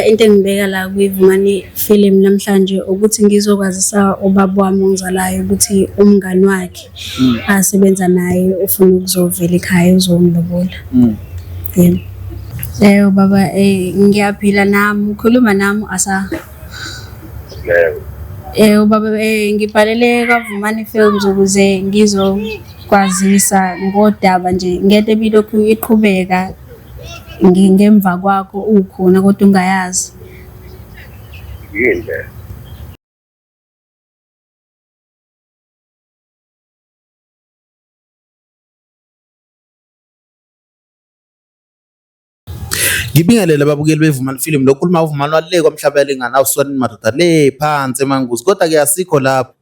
Into engibeka la kwiVumani Film namhlanje ukuthi ngizokwazisa ubaba wami ongizalayo ukuthi umngani wakhe asebenza naye ufuna ukuzovela ekhaya uzongilobola. Yebo. Yebo baba, ngiyaphila nami, ukhuluma nami asa. Yebo. Yebo baba, ngibhalele kwaVumani Films ukuze ngizokwazisa ngodaba nje ngento ebilokhu iqhubeka ngemva kwakho ukhona kodwa ungayazi. Yini le? Ngibingelele ababukeli beVumani Film lo khuluma uVumani wale kwamhlaba yalingana awuswani madoda le phansi emanguzi kodwa ke asikho lapho.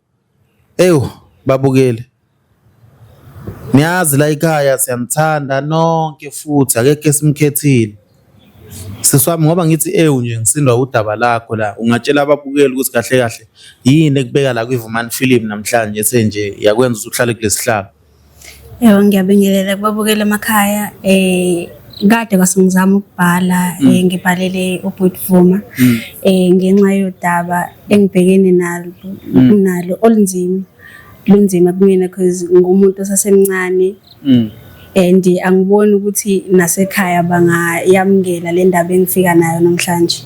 Ewu babukeli niyazi la ekhaya siyanithanda nonke futhi akekho esimkhethile. Sisi wami ngoba ngithi ewu nje ngisindwa udaba lakho la ungatshela ababukeli ukuthi kahle kahle yini ekubeka la kwiVumani Film namhlanje ethe nje yakwenza ukuthi uhlale kulesihlalo. Yebo, ngiyabingelela kubabukeli emakhaya. Kade kwase ngizama ukubhala ngibhalele ubhuti Vuma ngenxa yodaba engibhekene nalo nalo olunzima lunzima kumina because ngumuntu osasemncane and angiboni ukuthi nasekhaya bangayamukela le ndaba engifika nayo namhlanje.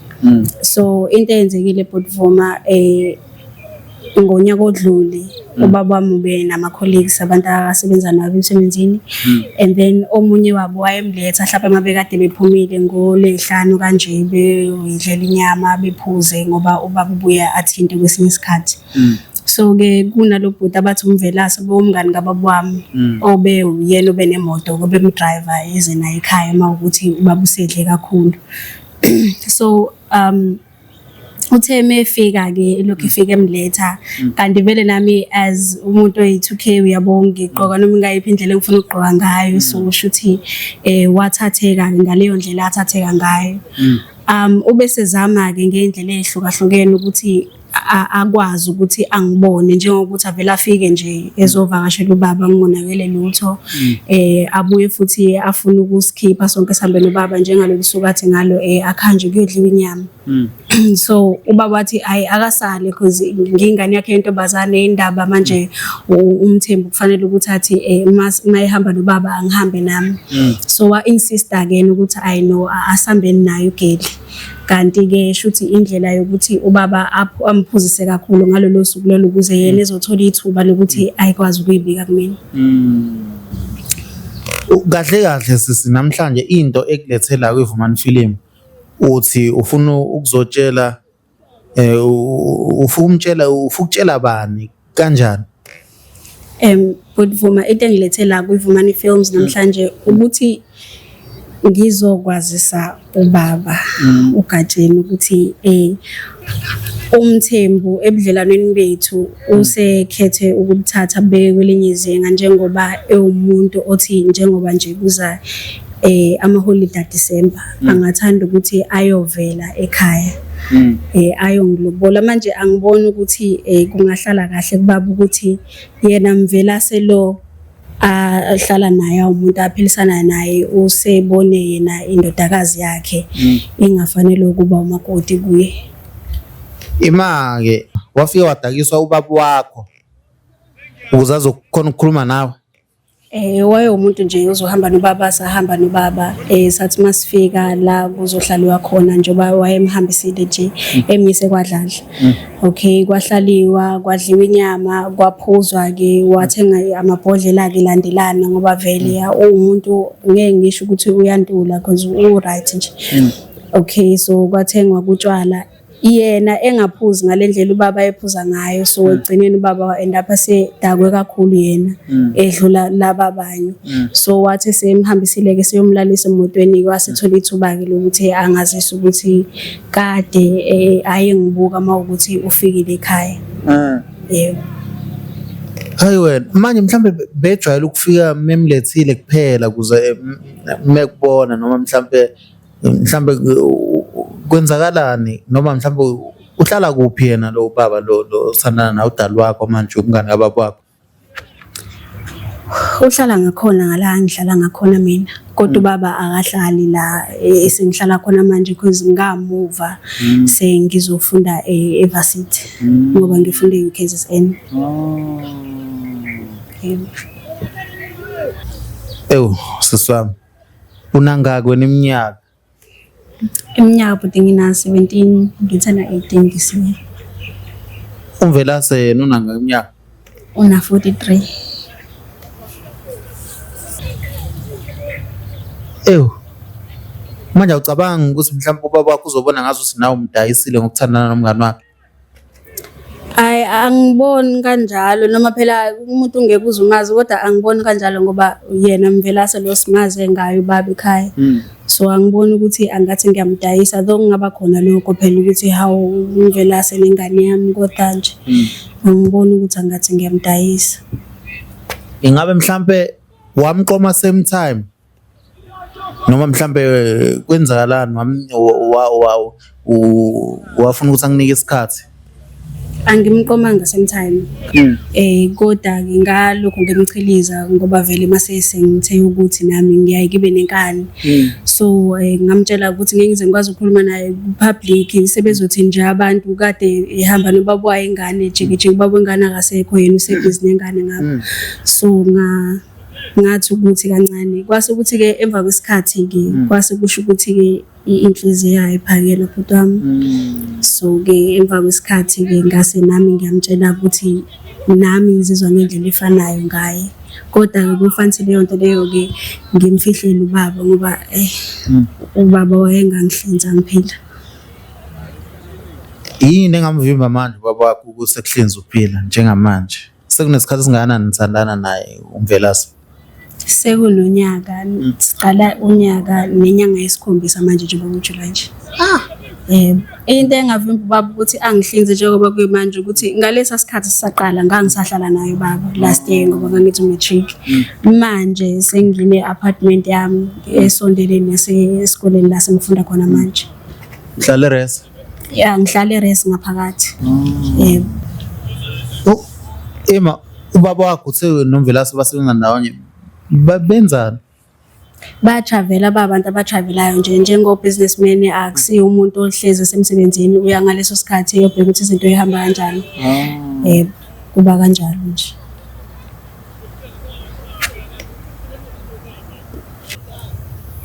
So into eyenzekile bhuti Vuma ngonyaka odlule ubaba wami ube nama-colleagues abantu asebenza nabo emsebenzini and then omunye wabo wayemletha mhlawumbe uma bekade bephumile ngolwey'hlanu kanje beyoyidlela inyama bephuze ngoba ubaba ubuye athinte kwesinye isikhathi. So-ke kunalo bhuti abathi uMvelase obewumngani kababa wami obe uyena obe nemoto obemdrayiva eze naye ekhaya uma kuwukuthi ubaba usedle kakhulu. So uthe mefika-ke elokhu efika emletha kanti vele nami as umuntu oyi-2K uyabo ngigqoka noma ingayiphi indlela engifuna ukugqoka ngayo so kusho ukuthi wathatheka-ke ngaleyo ndlela athatheka ngayo. Ubesezama-ke ngey'ndlela ey'hlukahlukene ukuthi akwazi ukuthi angibone njengokuthi avele afike nje ezovakashela ubaba ngingonakele lutho abuye futhi afune ukusikhipha sonke sihambe nobaba njengalolu suku athi ngalo akuhanjwe kuyodliwa inyama. So ubaba wathi ayi akasale because ngiyingane yakhe yentombazane indaba manje uMthembu kufanele ukuthi athi uma ehamba nobaba angihambe nami. So wa-insista-ke yena ukuthi ayi no asambeni naye ugeli. Kanti-ke shuthi indlela yokuthi ubaba amphuzise kakhulu ngalolo suku lolo ukuze yena ezothola ithuba lokuthi ayikwazi ukuyibika kumina. Kahle kahle sisi namhlanje into ekulethe la kwiVumani Film uthi ufuna ukuzotshela ufuna umtshela ufuna ukutshela bani kanjani? Bhuti Vuma, into engilethe la kwiVumani Films namhlanje ukuthi ngizokwazisa ubaba uGatsheni ukuthi uMthembu ebudlelwaneni bethu usekhethe ukubuthatha beke kwelinye izinga njengoba ewumuntu othi njengoba nje kuza amaholide aDisemba angathanda ukuthi ayovela ekhaya ayongilobola. Manje angiboni ukuthi kungahlala kahle kubaba ukuthi yena Mvelase lo ahlala naye awumuntu aphilisana naye usebone yena indodakazi yakhe ingafanele ukuba umakoti kuye. Ima-ke wafike wadakiswa ubaba wakho ukuze azokhona ukukhuluma nawe? Wayewumuntu nje ozohamba nobaba, sahamba nobaba sathi masifika la kuzohlaliwa khona njengoba wayemhambisile nje emyise kwaDladla. Okay, kwahlaliwa, kwadliwa inyama, kwaphuzwa-ke, wathenga amabhodlela-ke landelana ngoba vele uwumuntu ngeke ngisho ukuthi uyantula because u-right nje. Okay, so kwathengwa kutshwala yena engaphuzi ngale ndlela ubaba ephuza ngayo so ekugcineni ubaba wa-end up esedakwe kakhulu yena edlula laba abanye. So wathi esemhambisile-ke seyomlalisa emotweni wasethola ithuba-ke lokuthi angazisa ukuthi kade ayengibuka uma ukuthi ufikile ekhaya. Yebo. Hayi wena, manje mhlambe bejwayele ukufika memlethile kuphela kuze mekubona noma mhlambe mhlambe kwenzakalani noma mhlambe uhlala kuphi yena lo baba lo lo othandana nawe udali wakho manje umngane kababa wakho? Uhlala ngakhona ngala ngihlala ngakhona mina kodwa ubaba akahlali la esengihlala khona manje because ngamuva sengizofunda e-varsity ngoba ngifunde e-UKZN. Yebo. Ewu sisi wami, unangaki wena iminyaka? Iminyaka bhuti ngina 17 ngithena 18 this year. UMvelase yena unangaki iminyaka? Una 43. Ewu. Manje awucabangi ukuthi mhlawumbe ubaba wakho uzobona ngazi ukuthi nawe umdayisile ngokuthandana nomngani wakhe? Ayi angiboni kanjalo noma phela umuntu ungeke uze umazi kodwa angiboni kanjalo ngoba yena Mvelase lo simaze ngaye ubaba ekhaya. So angiboni ukuthi angathi ngiyamdayisa though kungaba khona lokho phela ukuthi hawu uMvelase nengane yami kodwa nje angiboni ukuthi angathi ngiyamdayisa. Ingabe mhlampe wamqoma same time noma mhlampe kwenzakalani wafuna ukuthi anginike isikhathi? Angimqomanga same time. Kodwa-ke ngalokhu ngimchiliza ngoba vele mase sengithe ukuthi nami ngiyaye ngibe nenkani. So ngamtshela ukuthi ngeke ngize ngikwazi ukukhuluma naye ku-public sebezothi nje abantu kade ehamba nobaba wayo ingane jiki jiki ubaba wengane akasekho yena usebhizi nengane ngapha. So ngathi ukuthi kancane kwase ukuthi-ke emva kwesikhathi-ke kwase kusho ukuthi-ke inhliziyo yayo iphakela bhuti wami. So-ke emva kwesikhathi-ke ngase nami ngiyamtshela ukuthi nami ngizizwa ngendlela efanayo ngaye. Kodwa-ke kufanele leyo nto leyo-ke ngimfihlele ubaba ngoba ubaba wayengangihlinza ngiphila. Yini engamvimba manje ubaba wakho ukuthi ekuhlinze uphila njengamanje? Sekunesikhathi esingakanani nithandana naye uMvelase? Sekunonyaka, siqala unyaka nenyanga yesikhombisa manje njengoba kuJulayi nje. Into engavimba ubaba ukuthi angihlinze njengoba kuyimanje ukuthi ngalesa sikhathi sisaqala ngangisahlala naye ubaba last year ngoba ngangithi u-matric. Manje sengine apartment yami esondelene nasesikoleni la sengifunda khona manje. Uhlala e-res? Ya, ngihlala e-res ngaphakathi. Yebo. Ima, ubaba wakho uthe noMvelase basebenza ndawonye, benzani? Ba-travel-a ba abantu aba-travel-ayo nje njengo-businessman akusiye umuntu ohlezi esemsebenzini uya ngaleso sikhathi eyobheka ukuthi izinto y'hamba kanjani. Yebo, kuba kanjalo nje.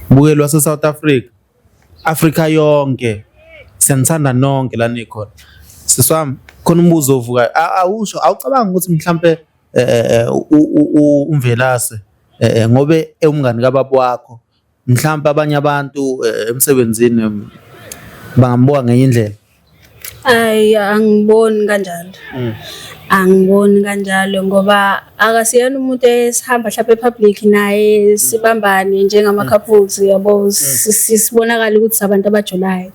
Mbukeli wase-South Africa, Afrika yonke, siyanithanda nonke la nikhona. Sisi wami, khona umbuzo ovukayo, awusho, awucabangi ukuthi mhlampe uMvelase ngobe ewumngani kababa wakho, mhlampe abanye abantu emsebenzini bangambuka ngenye indlela? Ayi angiboni kanjalo. Angiboni kanjalo ngoba akasiyena umuntu esihamba hlampe e-public naye sibambane njengama-couples yabo sibonakale ukuthi sabantu abajolayo.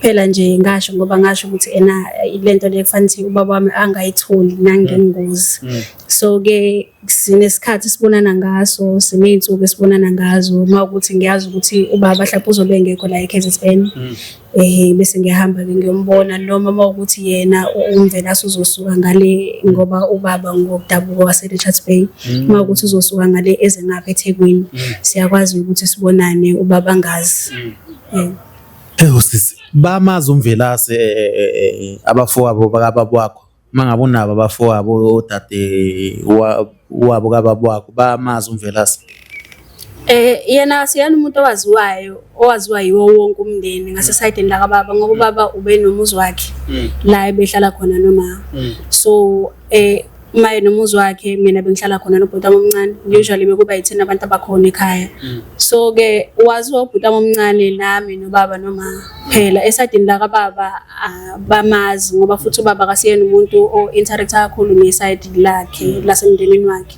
Phela nje ngasho ngoba ngasho ukuthi ena lento le kufanele ukuthi ubaba wami angayitholi nangengozi. So-ke sinesikhathi esibonana ngaso, siney'nsuku esibonana ngazo uma kuwukuthi ngiyazi ukuthi ubaba hlampe uzobe engekho la e-K_Z_N. Bese ngiyahamba-ke ngiyombona noma uma kuwukuthi yena uMvelase uzosuka ngale ngoba ubaba ngokudabuka wase-Richards Bay. Uma kuwukuthi uzosuka ngale eze ngapha eThekwini, siyakwazi ukuthi sibonane ubaba angazi. Yebo. Ewu sisi, bamazi uMvelase abafowabo bakababa wakho? Uma ngabe unabo abafowabo odade wabo kababa wakho, bayamazi uMvelase? Yena akasiyena umuntu owaziwayo, owaziwa yiwo wonke umndeni ngasesayidini lakababa ngoba ubaba ubenomuzi wakhe la ebehlala khona noma. So uma enomuzi wakhe mina bengihlala khona nobhuti wami omncane, usually bekuba yithina abantu abakhona ekhaya. So-ke waziwa ubhuti wami omncane nami nobaba noma. Phela esayidini lakababa bamazi ngoba futhi ubaba akasiyena umuntu o-interact-a kakhulu nesayidi lakhe lasemndenini wakhe.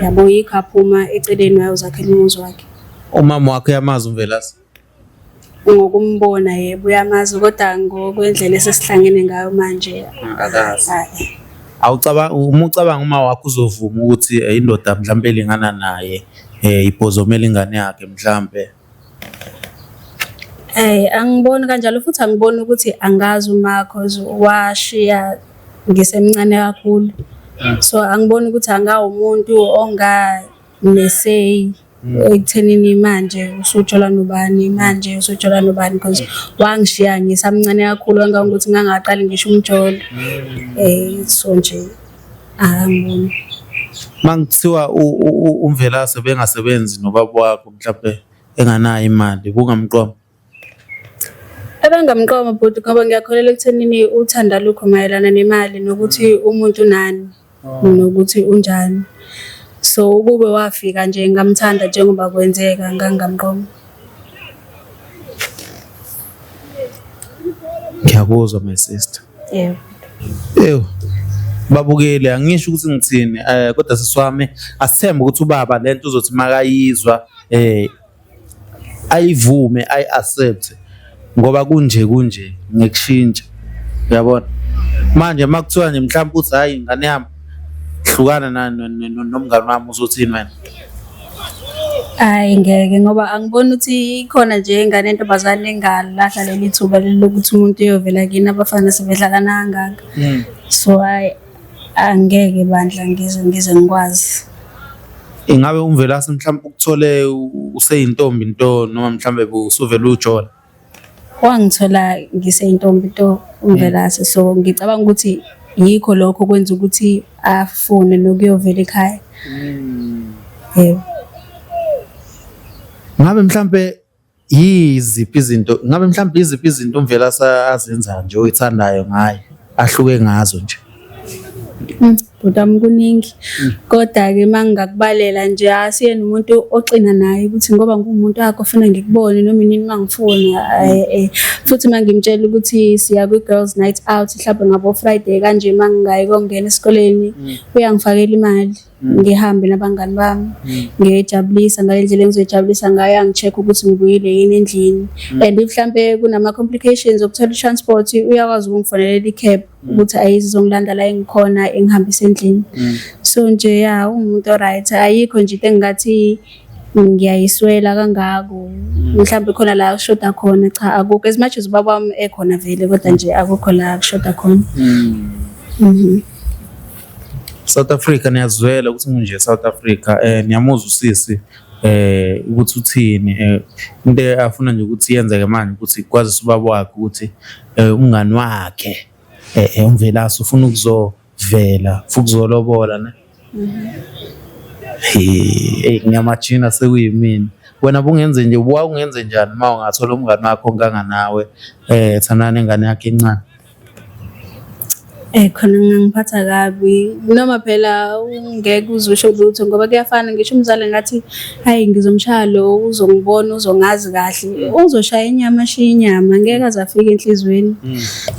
Yabo yikho aphuma eceleni wayozakhela umuzi wakhe. Umama wakho uyamazi uMvelase? Ngokumbona yebo uyamazi kodwa ngokwendlela esesihlangene ngayo manje Akazi. Hhayi. Awucabanga uma ucabanga uma wakho uzovuma ukuthi indoda mhlampe elingana naye ibhozomela ingane yakhe mhlampe. Angiboni kanjalo futhi angiboni ukuthi angazi uma cause washiya ngisemncane kakhulu. So angiboni ukuthi angawumuntu ne-say ekuthenini manje usujola nobani, manje usujola nobani because wangishiya ngisamncane kakhulu kangangokuthi ngangaqali ngisho umjolo. So nje akangiboni. Uma kuthiwa uMvelase bengasebenzi nobaba wakho mhlampe enganayo imali, ubungamqoma? Ebengamqoma bhuti ngoba ngiyakholelwa ekuthenini uthando alukho mayelana nemali nokuthi umuntu unani nokuthi unjani. So ukube wafika nje ngamthanda njengoba kwenzeka ngangingamqoma. Ngiyakuzwa my sister. Yebo. Ewu babukeli angisho ukuthi ngithini kodwa sisi wami asithembe ukuthi ubaba lento uzothi makayizwa ayivume ayi-accept ngoba kunje kunje ngekushintsha uyabona manje uma kuthiwa nje mhlawumbe uthi hhayi ngane yami hlukana nomngani wami uzothini wena? Hhayi ngeke ngoba angiboni ukuthi ikhona nje ingane yentombazane engalahla leli thuba leli lokuthi umuntu uyovela kini abafana sebedlalana kangaka. So hhayi angeke bandla ngize ngize ngikwazi. Ingabe uMvelase mhlawumbe ukuthole useyintombi nto noma mhlawumbe usuvele ujola? Wangithola ngiseyintombi nto uMvelase, so ngicabanga ukuthi yikho lokho kwenza ukuthi afune nokuyovela ekhaya. Yebo. Ngabe mhlampe yiziphi izinto, ngabe mhlawumbe yiziphi izinto uMvelase azenzayo nje oyithandayo ngaye, ahluke ngazo nje? Bhuti wami kuningi, kodwa-ke uma ngingakubalela nje asiyena umuntu oxina naye ukuthi ngoba nguwumuntu wakho ofuna ngikubone noma inini uma ngifuna. Futhi uma ngimtshela ukuthi siya kwi-girls night out mhlawumbe ngabo-Friday kanje uma ngingayi kongena esikoleni, uyangifakela imali. Ngihambe nabangani bami ngiyoyijabulisa ngale ndlela engizoyijabulisa ngayo, angi-check ukuthi ngibuyile yini endlini. And if mhlampe kunama-complications okuthola i-transport, uyakwazi ukungifonelela i-cab ukuthi ayize izongilanda la engikhona ingihambise endlini. So nje ya uwumuntu o-right, ayikho nje into engingathi ngiyayiswela kangako. Mhlampe khona la kushoda khona, cha akukho. As much as ubaba wami ekhona vele kodwa nje akukho la kushoda khona. South Africa niyazwela ukuthi kunje South Africa niyamuzwa usisi ukuthi uthini into afuna nje ukuthi yenzeke manje ukuthi kwazise ubaba wakhe ukuthi umngani wakhe uMvelase ufuna ukuzovela ufuna ukuzolobola ne. Hey ngiyamajina sekuyimina. Wena bungenze nje wawungenze njani uma ungathola umngani wakho onganganawe thandana nengane yakhe encane? Khona kungangiphatha kabi noma phela ungeke uze usho lutho ngoba kuyafana ngisho umzali engathi hhayi ngizomshaya lo uzongibona uzongazi kahle, uzoshaya inyama ashiye inyama ngeke aze afike enhliziyweni.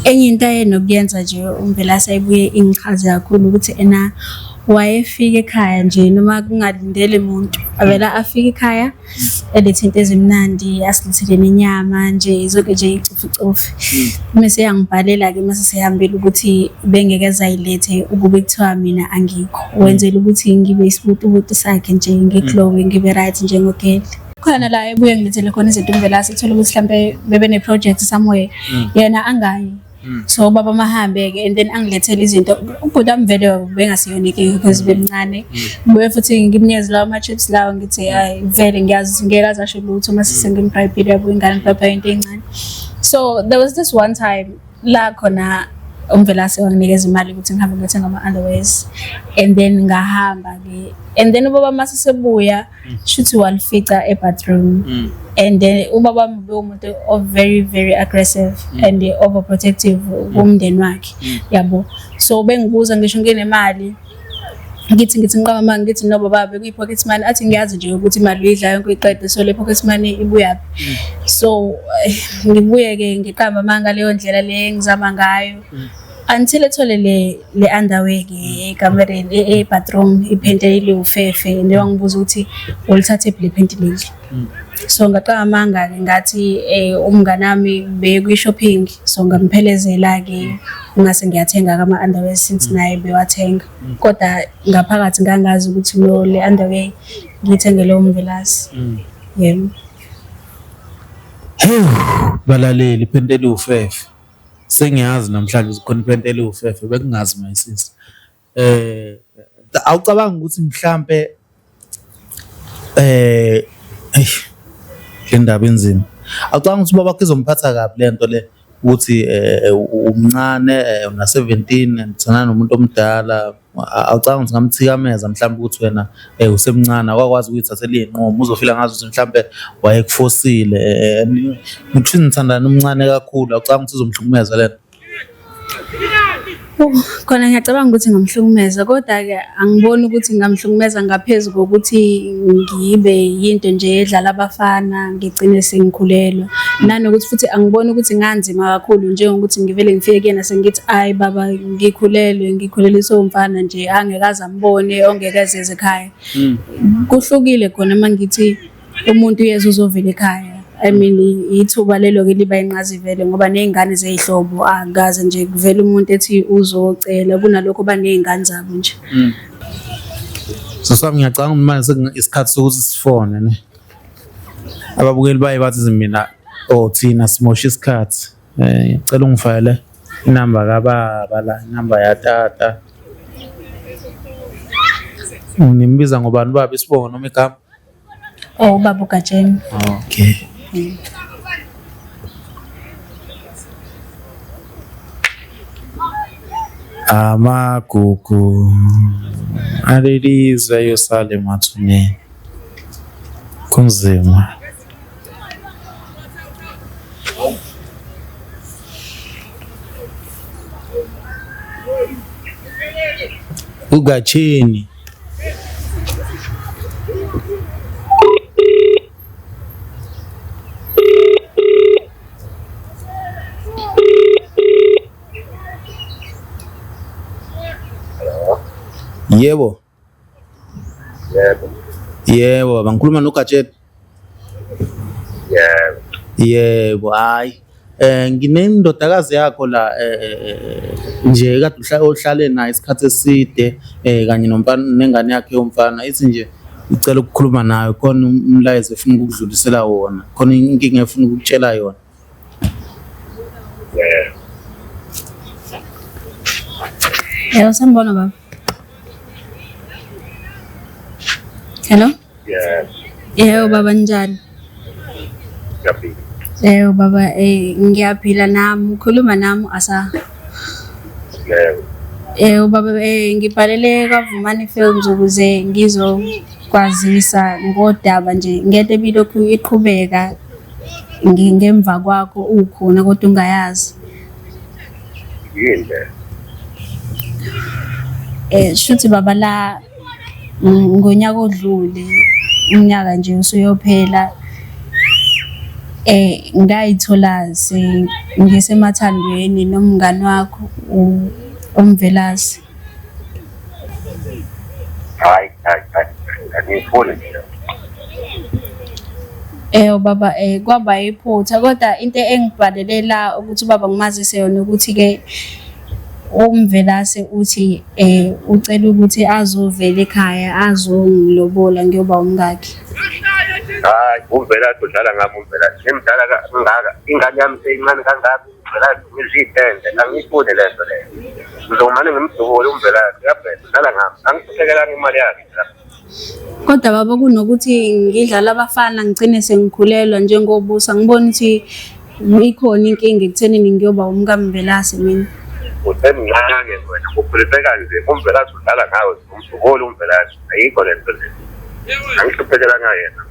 Enye into ayenokuyenza nje uMvelase ayibuye ingichaze kakhulu ukuthi ena wayefika ekhaya nje noma kungalindele muntu avele afike ekhaya elethe into ezimnandi asilethele nenyama nje zonke nje icoficofi. Mese eyangibhalela-ke mase sehambile ukuthi bengeke azayilethe ukube kuthiwa mina angikho. Wenzela ukuthi ngibe isibutubutu sakhe nje ngiglowe ngibe right njengogeli. Khona la ebuye ngilethele khona izinto uMvelase uthole ukuthi mhlampe bebe ne-project somewhere yena angayi. So ubaba mahambe-ke and then angilethele izinto. Ubhuti wami vele bengasiyona inkinga because bemncane. Ngibuye futhi ngimnikeze lawo ma-chips lawo ngithi hhayi vele ngiyazi ukuthi ngeke aze asho lutho uma sengimbrayibhile yabo ingane ngibrayibha into encane. So there was this one time la khona uMvelase wanginikeza imali ukuthi ngihambe ngiyothenga ama-underwears and then ngahamba-ke and then ubaba mase sebuya shuthi walifica e-bathroom and then ubaba wami bewumuntu o very very aggressive and overprotective kumndeni wakhe yabo. So bengibuza ngisho nginemali ngithi ngiqamba amanga ngithi no baba bekuyi-pocket money, athi ngiyazi nje ukuthi imali uyidla yonke uyiqede so le pocket money ibuyaphi. So ngibuye-ke ngiqamba amanga leyo ndlela le engizama ngayo until ethole le underwear-ke ekamereni e-bathroom iphente liwufefe and wangibuza ukuthi ulithathephi le phenti leli. So ngaqamba amanga-ke ngathi umngani wami bekwi-shopping so ngamphelezela-ke ngase ngiyathenga-ke ama-underwear since naye bewathenga. Kodwa ngaphakathi ngangazi ukuthi no le underwear ngiyithengele uMvelase. Yebo. Hewu balaleli iphenti eliwufefe. Sengiyazi namhlanje ukuthi khona iphenti eliwufefe bekungazi my sister. Awucabangi ukuthi mhlampe Eh, eish, le ndaba inzima. Awucabanga ukuthi ubaba wakho izomphatha kabi le nto le ukuthi umncane una 17 and uthandana nomuntu omdala. Awucabanga ukuthi ngamthikameza mhlawumbe ukuthi wena usemncane awakwazi ukuyithathela iy'nqumo uzofila ngazi ukuthi mhlawumbe wayekufosile ngisho nithandana umncane kakhulu awucabanga ukuthi izomhlukumeza le nto? Khona ngiyacabanga ukuthi ngingamhlukumeza kodwa-ke angiboni ukuthi ngingamhlukumeza ngaphezu kokuthi ngibe yinto nje edlala abafana ngigcine sengikhulelwa. Nanokuthi futhi angiboni ukuthi nganzima kakhulu njengokuthi ngivele ngifike kuyena sengithi ayi baba ngikhulelwe, ngikhuleliswe umfana nje angeke aze ambone ongeke ezeze ekhaya. Kuhlukile khona uma ngithi umuntu uyeza uzovela ekhaya. I mean ithuba lelo-ke liba inqazivele ngoba ney'ngane zey'hlobo akukaze nje kuvele umuntu ethi uzocela kunalokho baney'ngane zabo nje. Sisi wami ngiyacabanga ukuthi manje sekuyisikhathi sokuthi sifone ne. Ababukeli baye bathi mina oh thina simosha isikhathi. Eh ngicela ungifakele inamba kababa la, inamba yatata. Nimbiza ngobani baba isibongo noma igama? Oh, ubaba uGatsheni. Okay. Amagugu alelizwe ayosala emathuneni. Kunzima. UGatsheni. Yebo. Yebo. Yebo baba ngikhuluma noGatsheni. Yebo. Yebo, hayi. Eh nginendodakazi yakho la nje kade uhlale naye isikhathi eside eh kanye nomfana nengane yakhe yomfana ithi nje icela ukukhuluma nawe khona umlayezo efuna ukukudlulisela wona khona inkinga efuna ukukutshela yona. Yebo. Yebo, sanibona baba. Hello? Yebo. Yebo baba njani? Ngiyaphila. Yebo baba ngiyaphila nami ukhuluma nami asa. Yebo. Yebo baba ngibhalele kwaVumani Films ukuze ngizokwazisa ngodaba nje ngento ebilokhu iqhubeka ngemva kwakho ukhona kodwa ungayazi. Yini le? Shuthi baba la ngonyaka odlule unyaka nje usuyophela ngayithola ngisemathandweni nomngani wakho uMvelase. Hayi, hayi, hayi, angiyifuni nje. Baba kwaba iphutha kodwa into engibhalele la ukuthi ubaba ngimazise yona ukuthi-ke uMvelase uthi ucela ukuthi azovela ekhaya azongilobola ngiyoba umkakhe. Hayi, uMvelase udlala ngami uMvelase. Ngimdala kangaka, ingane yami seyincane kangaka, uMvelase ngidla iy'tende, angiyifuni le nto leyo. Ngizomane ngimdubule uMvelase, uyabheda, udlala ngami. Angihluthekelanga imali yakhe la. Kodwa baba kunokuthi ngidlale abafana ngigcine sengikhulelwa njengobusa ngibona ukuthi ikhona inkinga ekuthenini ngiyoba umkaMvelase mina. Usemncane wena, ukhulise kanje, uMvelase udlala ngawe, umdubule uMvelase. Ayikho le nto le. Angihluphekelanga yena.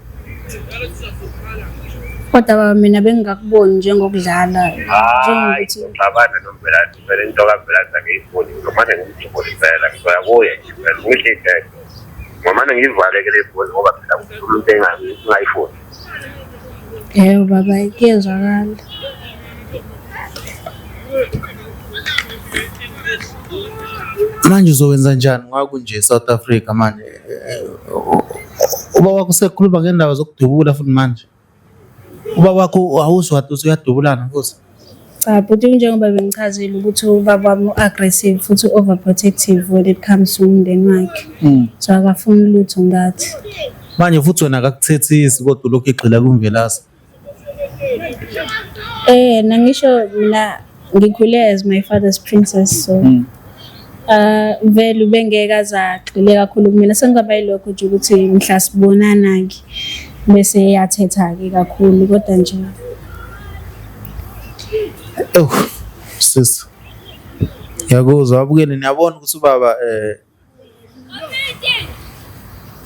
Kodwa baba mina bengingakuboni njengokudlala Hayi, njengokuthi ngixabana noMvelase, vele into kaMvelase angiyifuni, ngizomane ngimdubule impela, ngizoya kuye nje impela, ngisho iy'tende. Ngomane ngiyivale ke le foni ngoba phela kukhuluma into engingayifuni. Yebo baba kuyezwakala. Manje uzowenza njani ngoba kunje South Africa manje uba wakho usekhuluma ngendaba zokudubula futhi manje. Uba wakho awuzwa ukuthi uyadubulana futhi. Cha bhuti njengoba bengichazile ukuthi ubaba wami u-aggressive futhi u-overprotective when it comes to umndeni wakhe. So akafuni lutho ngathi. Manje futhi wena akakuthethisi kodwa ulokhu egxila kuMvelase. Nangisho mina ngikhule as my father's princess so Vele ubengeke aze agxile kakhulu kumina, sengingaba yilokho nje ukuthi mhla sibonana-ke bese eyathetha-ke kakhulu kodwa nje. Ewu sisi, ngiyakuzwa abukele niyabona ukuthi ubaba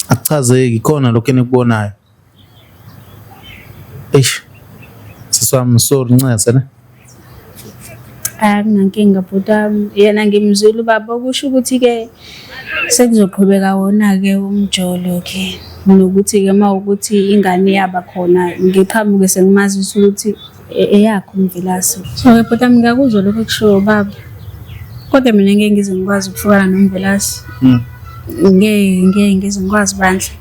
akuchazeki khona lokho enikubonayo. Eish sisi wami sorry ncese ne. Akunankinga bhuti wami, yena ngimzwile ubaba okusho ukuthi-ke sekuzoqhubeka wona-ke umjolo-ke nokuthi-ke uma ukuthi ingane yaba khona ngiqhamuke sengimazisa ukuthi eyakho uMvelase. So-ke bhuti wami ngiyakuzwa lokho okushiwo ubaba, kodwa mina ngeke ngize ngikwazi ukuhlukana noMvelase. Ngeke ngeke ngize ngikwazi bandla.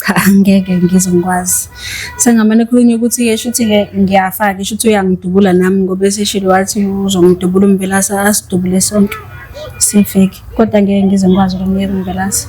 Cha ngeke ngize ngikwazi. Sengamane khulunywa ukuthi-ke shuthi-ke ngiyafa-ke shuthi uyangidubula nami ngoba eseshilo wathi uzongidubula uMvelase asidubule sonke sifike. Kodwa ngeke ngize ngikwazi ukumyeka uMvelase.